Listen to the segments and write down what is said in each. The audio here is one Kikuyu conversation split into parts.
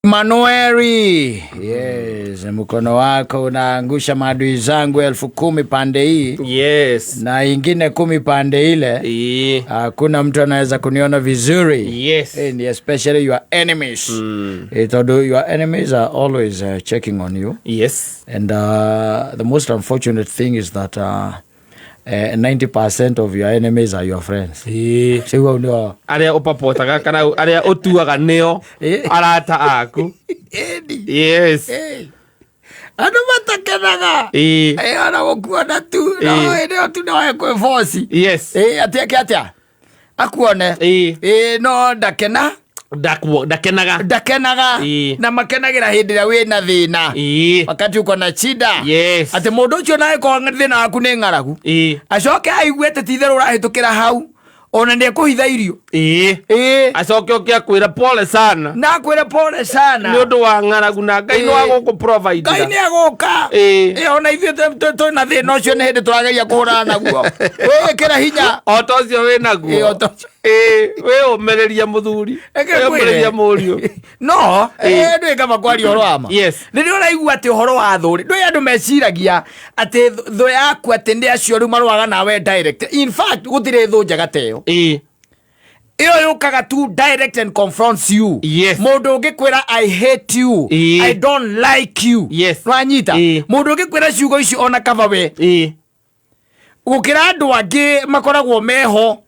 Manueli, yes, mkono wako unaangusha maadui zangu 10,000 pande hii na ingine 10 pande ile. Hakuna mtu anaweza kuniona vizuri. And especially your enemies. Although your enemies are always checking on you. And the most unfortunate thing is that 90% of your enemies are your friends. So ndio Arĩa ũpapotaga kana arĩa ũtuaga nĩo arata aku. Edi. Hey. Andũ matakenaga. Ona gũkuona tu. No ĩndĩ ĩyo tu no ekwĩ force. Atĩ eke atĩa? Akuone. No ndakena. Ndakenaga. Ndakenaga. Na makenagĩra hĩndĩ ĩrĩa wĩna thĩna. Wakati uko na shida. Atĩ mũndũ ũcio nawe korwo thĩna waku nĩ ng'aragu. Acoke aigue atĩ ti itherũ ũrahĩtũkĩra hau. Ona nĩ ekũhitha irio. Acoke oke akwĩra pole sana. Na akwĩre pole sana. Nĩ ũndũ wa ng'aragu na Ngai no agũkũ provide. Ngai nĩ agũka. Ona ithuĩ twĩna thĩna ũcio nĩ hĩndĩ tũrageria kũhũrana naguo. Wĩĩkĩra hinya. O ta ũcio wĩ naguo. O ta ũcio. Wĩũmĩrĩria mũthuri. Reke ngwĩre. Wĩũmĩrĩria mũriũ. No, ndũĩ kaba kwaria ũhoro wa ma. Rĩrĩa ũraigua atĩ ũhoro wa thũ rĩ, ndũĩ andũ meciragia atĩ thũ yaku atĩ nĩ acio rĩu marũaga nawe direct. In fact, gũtirĩ thũ njega ta ĩyo. Ĩyo yũkaga tu direct and confronts you. Mũndũ ũngĩkwĩra I hate you. I don't like you. Nĩwanyita? Mũndũ ũngĩkwĩra ciugo icio ona kaba we. Gũkĩra andũ angĩ makoragwo meho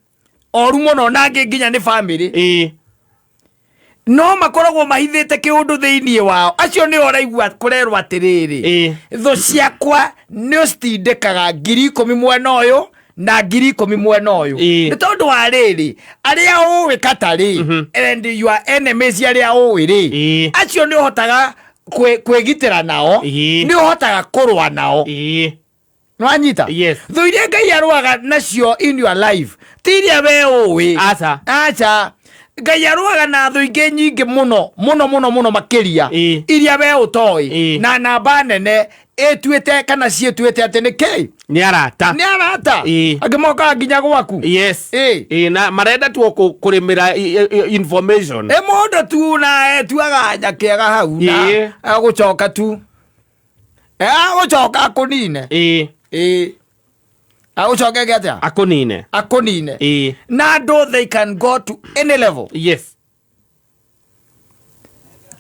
oru mũno na angĩ nginya nĩ family. No makoragwo mahithĩte kĩũndũ thĩinĩ wao. Acio nĩo ũraigua kũrerwo atĩrĩrĩ. Thũ ciakwa nĩ ũcitindĩkaga 10,000 mwena ũyũ na 10,000 mwena ũyũ. Nĩ tondũ wa rĩrĩ, arĩa ũĩ katarĩ, and your enemies arĩa ũĩ rĩ, acio nĩ ũhotaga kwĩgitĩra nao, nĩ ũhotaga kũrũa nao. Nwanyita? Yes. Thũ iria Ngai arũaga nacio in your life, ti iria we ũĩ. Aca. Aca. Ngai arũaga na thũ ingĩ nyingĩ mũno, mũno, mũno, mũno makĩria. Iria we ũtoĩ. Na namba nene ĩtuĩte kana ciĩtuĩte atĩ nĩ kĩ? Nĩ arata. Nĩ arata. Angĩ mokaga nginya gwaku. Na marenda tu kũrĩmĩra information. Mũndũ tu na etuaga nyakĩaga hau na agũcoka tu. Agũcoka akũnine. Agũcoka eke atĩa? Akũnine. Akũnine. Na andũ they can go to any level.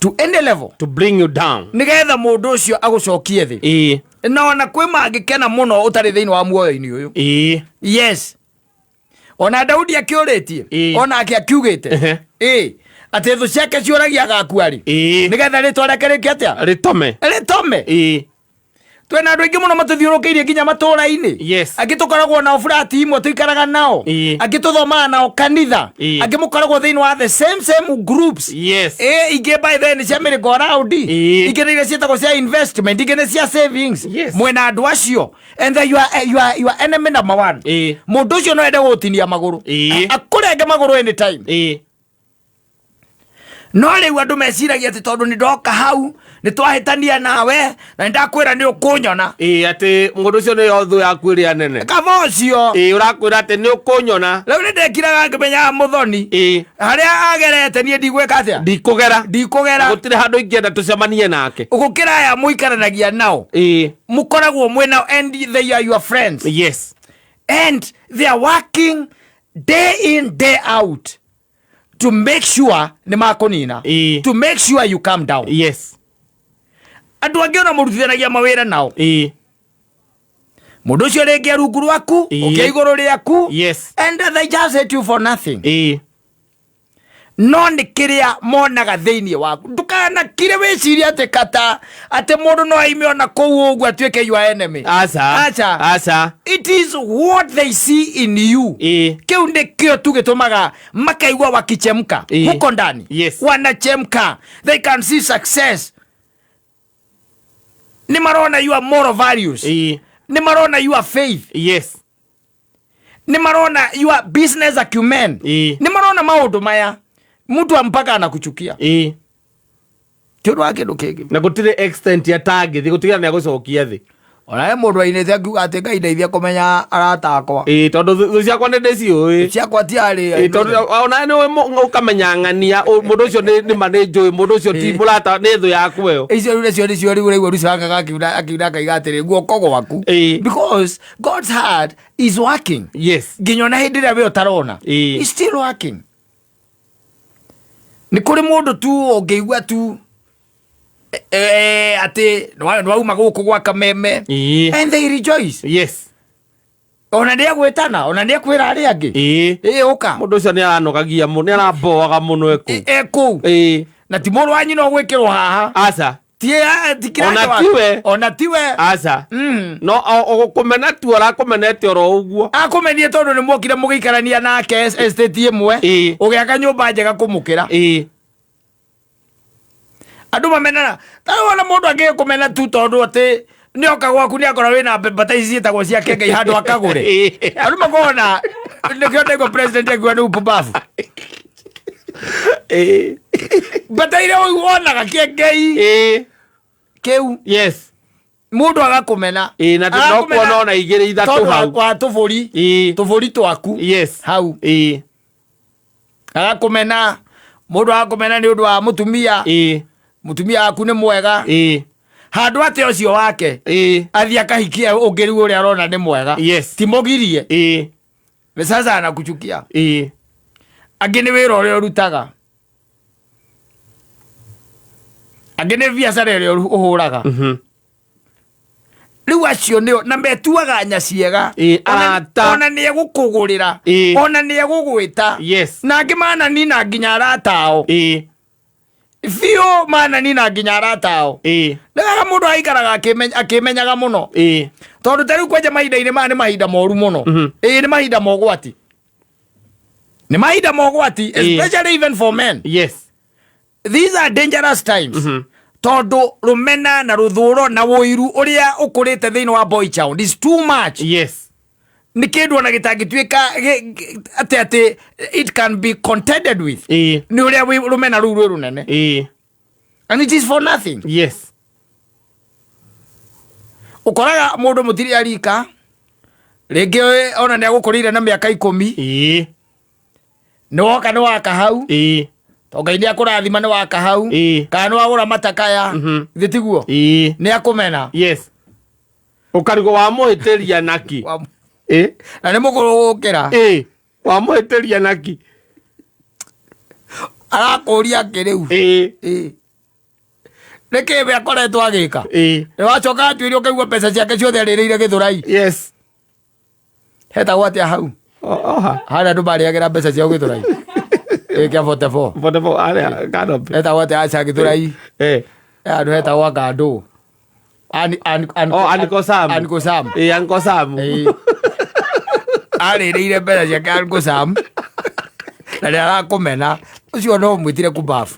To any level. To bring you down. Nĩgetha mũndũ ũcio agũcokie thĩ. Na ona kwĩ mangĩkena mũno ũtarĩ thĩinĩ wa muoyo-inĩ ũyũ. Yes. Ona Daudi akĩũrĩtie. Ona ake akiugĩte. Atĩ thũ ciake ciũragia agakua rĩ. Nĩgetha rĩtwa rĩake rĩke atĩa? Rĩtome. Rĩtome. Twĩna andũ aingĩ mũno matũthiũrũkĩirie nginya matũũra-inĩ. Angĩ tũkoragwo nao flat imwe tũikaraga nao. Angĩ tũthomaga nao kanitha. Angĩ mũkoragwo thĩinĩ wa the same same groups. Ingĩ by then nĩ cia merry-go round. Ingĩ nĩ iria ciĩtagwo cia investment, ingĩ nĩ cia savings. Mwĩna andũ acio. And then you are enemy number one. Mũndũ ũcio no ende gũgũtinia magũrũ. Akũrenge magũrũ anytime. No rĩu andũ meciragia atĩ tondũ nĩ ndoka hau, nĩ twahĩtania nawe, na nĩ ndakwĩra nĩ ũkũnyona. Atĩ mũndũ ũcio nĩyo thũ yaku ĩrĩa nene. Kaba ũcio. Ũrakwĩra atĩ nĩ ũkũnyona. Rĩu nĩ ndekiraga ngĩmenyaga mũthoni. Harĩa agerete niĩ ndigwĩka atĩa? Ndikũgera. Ndikũgera. Gũtirĩ handũ ingĩenda tũcemanie nake. Gũkĩra aya mũikaranagia nao. Mũkoragwo mwĩ nao and they are your friends. And they are working day in, day out to make sure nĩ makũnina. To make sure you come down. Andũ angĩ ona mũrutithanagia mawĩra nao. Mũndũ ũcio rĩngĩ rungu rwaku, ũngĩ igũrũ rĩaku. And they just hate you for nothing. No nĩ kĩrĩa monaga thĩinĩ waku. Ndũkanakire wĩcirie atĩ kata atĩ mũndũ no aime ona kũu ũguo atuĩke your enemy. Aca. Aca. Aca. It is what they see in you. Kĩu nĩkĩo tu gĩtũmaga makaigua wakichemka. Huko ndani. Wanachemka. They can see success. Nĩ marona your moral values. Nĩ marona your faith. Nĩ marona your business acumen. Nĩ marona maũndũ maya. Mtu mpaka anakuchukia. Ti ũndũ wa kĩndũ kĩngĩ. Na gũtirĩ extent ya tangĩthiĩ, gũtigĩra nĩ agũcokia thĩ. Ona he mũndũ ainĩte akiuga atĩ Ngai ndeithia kũmenya arata akwa. Ĩĩ, tondũ thũ ciakwa nĩ ndĩciũĩ. Ciakwa ti arĩ. Ĩĩ, tondũ ona nĩ ũĩ ũkamenya ng'ania mũndũ ũcio nĩ nĩma nĩ njũĩ mũndũ ũcio ti mũrata, nĩ thũ yaku ĩyo. Icio rĩu nacio nĩcio rĩu ũraigua Rucanga akiuna akiuna akaiga atĩrĩ guoko gwaku. Because God's heart is working. Nginya ona hĩndĩ ĩrĩa we ũtarona. It's still working. Nĩ kũrĩ mũndũ tu ũngĩigua tu atĩ nĩwauma gũkũ gwa Kameme. And they rejoice. Ona nĩ egwĩtana, ona nĩ ekwĩra arĩa angĩ. Ĩĩ, ũka. Mũndũ ũcio nĩ aranogagia mũno, nĩ aramboaga mũno ekũu. Ekũu. Na ti mũrũ wa nyina ũgwĩkĩrwo haha. Aca. Ti, ti kĩranja Ona waku. tiwe. Ona tiwe. Aca. No ũgũkũmena tu arakũmenete oro ũguo. Akũmenie tondũ nĩ mwokire mũgĩikarania nake estate ĩmwe. Ũgĩaka nyũmba njega kũmũkĩra. Andũ mamenana. Ta rĩu ona mũndũ angĩgĩkũmena tu tondũ atĩ nĩ oka gwaku nĩ akora wĩna mbata ici ciĩtagwo cia kengei handũ akagũre. Andũ makoragwo na nĩkĩo ndaigua president akiuga nĩ upumbavu. Mbata iria wonaga kengei kĩu. Mũndũ agakũmena. Ĩĩ, na no Agakũmena kuona ona igĩrĩ ithatũ tondũ hau. wa tũbũri. Tũbũri twaku. Hau. Agakũmena. Mũndũ agakũmena nĩ ũndũ wa mũtumia. Mũtumia waku nĩ mwega. Handũ atĩ ũcio wake. Athiĩ akahikia ũngĩ rĩu ũrĩa arona nĩ mwega. Ti mũgirie. Nĩ sasa anakuchukia. Angĩ nĩ wĩra ũrĩa ũrutaga. Angĩ nĩ biacara ĩrĩa ũhũraga. Rĩu acio nĩo na metuaga nyaciega. Arata. Ona nĩ egũkũgũrĩra. Ona nĩ egũgwĩta. Na angĩ mananina nginya arata ao. Biũ mananina nginya arata ao. Nĩ wega mũndũ aikaraga akĩmenyaga mũno. Tondũ ta rĩu kwanja mahinda-inĩ maya nĩ mahinda moru mũno. Nĩ mahinda ma ũgwati. Nĩ mahinda ma ũgwati, especially even for men. These are dangerous times. Tondũ rũmena na rũthũro na ũiru ũrĩa ũkũrĩte thĩinĩ wa boy child is too much. Nĩ kĩndũ ona gĩtangĩtuĩka atĩ atĩ it can be contended with. Nĩ ũrĩa rũmena rũu rwĩ rũnene. And it is for nothing. Ũkoraga mũndũ mũtirĩ arika rĩngĩ ona nĩ agũkũrĩire na mĩaka 10. Nĩ woka nĩ waka hau. Tondũ Ngai nĩ akũrathima nĩ waka hau. Kana nĩ wagũra matakaya. Githĩ tiguo? Nĩ akũmena. Ũkarigwo wamũhĩtĩria naki? Na nĩ mũkũrũ gũkĩra. Wamũhĩtĩria naki? Arakũria kĩ rĩu? Nĩ kĩ we akoretwo agĩka? Nĩ wacoka atuĩria ũkaigua mbeca ciake ciothe arĩrĩire Gĩthũrai. Hetagwo atĩa hau? Oha. Harĩa andũ marĩagĩra mbeca ciao Gĩthũrai. Kĩa 44. 44, harĩa Kanopi. Hetagwo atĩa aca Gĩthũrai? Handũ hetagwo Ngandũ. Oh, Uncle Sam. Uncle Sam. Uncle Sam. Arĩrĩire mbeca ciake Uncle Sam. Na nĩ arakũmena. Ũcio no ũmwĩtire kumbafu.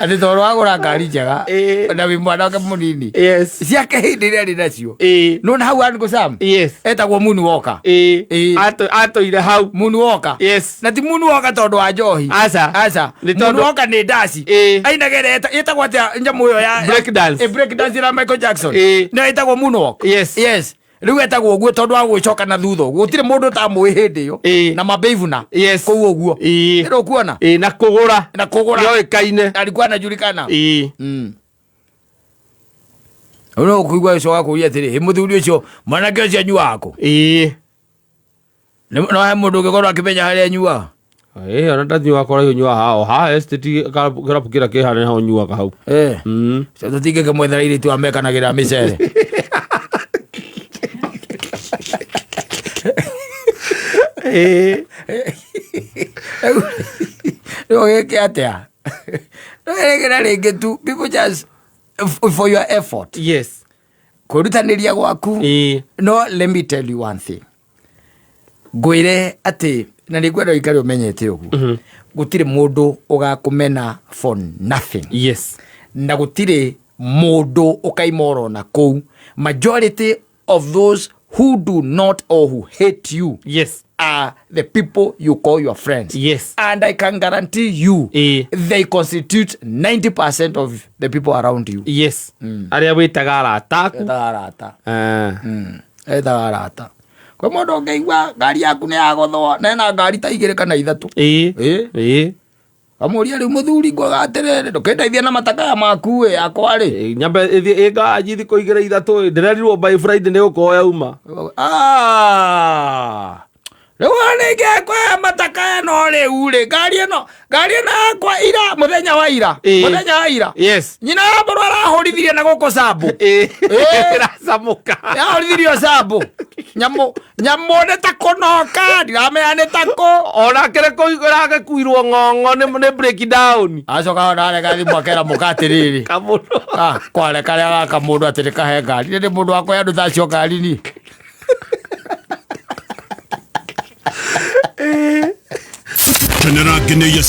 Atĩ tondũ wagũra ngari njega na wĩ mwanake mũnini. Ciake hĩndĩ ĩrĩa arĩ nacio. Nĩwona hau Uncle Sam? Etagwo Moonwalker. Atũire hau. Moonwalker. Na ti Moonwalker tondũ wa njohi. Aca. Aca. Nĩ tondũ Moonwalker nĩ ndaci. Ainaga ĩrĩa ĩtagwo atĩa nyamũ ĩyo ya Break dance. Break dance ya Michael Jackson. Nĩyo ĩtagwo Moonwalk. Yes. Rĩu etagwo ũguo tondũ wa gwĩcoka na thutha ũguo. Gũtirĩ mũndũ ũtamũĩ hĩndĩ ĩyo. Na mabĩivuna. Kũu ũguo. Nĩ ũkuona? Na kũgũra. Na kũgũra. Yoĩkaine. Alikuwa anajulikana. Rĩu no ũkũigua ũcoka kũũria atĩrĩ, ĩ mũthuri ũcio, mwanake ũcio anyuaga kũ? No he mũndũ ũngĩkorwo akĩmenya harĩa anyuaga? Ona ndathiĩ wakora ũnyuaga haha, o haha estate kĩrabu kĩrĩa kĩ harĩa nĩho ũnyuaga hau. Cio tũtingĩkĩmwethera airĩtu aya mekanagĩra mĩcere. Rĩu ũgĩke atĩa? Rĩngĩ na rĩngĩ tu, people just for your effort. Kwĩrutanĩria gwaku. No let me tell you one thing. Ngwĩre atĩ, na nĩ ngwenda ũikare ũmenyete ũguo. Gũtirĩ mũndũ ũgakũmena for nothing. Na gũtirĩ mũndũ ũkaima oro na kũu. Majority of those who do not or who hate you are the people you call your friends. And I can guarantee you they constitute 90% of the people around you. Yes, arĩa wĩtaga arata aku. Etaga arata. Ah. Etaga arata. Kwĩ mũndũ ũngĩigua ngari yaku nĩ yagothwo na ena ngari ta igĩrĩ kana ithatũ. Kamũria rĩu mũthuri ngwaga atĩrĩrĩ, ndũkĩndeithie na matakaya maku ĩ yakwa rĩ. Nyambe ĩthiĩ ĩngaji thikũ igĩrĩ ithatũ ĩ, ndĩrerirwo by Friday nĩ gũkorwo yauma. Ah. Rĩu nĩngĩkwaya matakaya no rĩu rĩ ngari ĩno yakwa ira mũthenya wa ira. Mũthenya wa ira. Nyina wa mbũrũ arahũrithirie na gũkũ Sambu. Ĩracamũka. Yahũrithirio Sambu. Nyamũ nĩ ta kũnoka, ndiramenya nĩ ta kũ. Onake nĩ kũragĩkuirwo ng'ong'o nĩ break down. Acoka ona arega thimũ akera mũka atĩrĩrĩ. Kamũndũ. Ah, kware karĩa gaka mũndũ atĩrĩ kahe ngari. Nĩ mũndũ wakwa andũ ta acio ngari ni. Kenera ngeneia.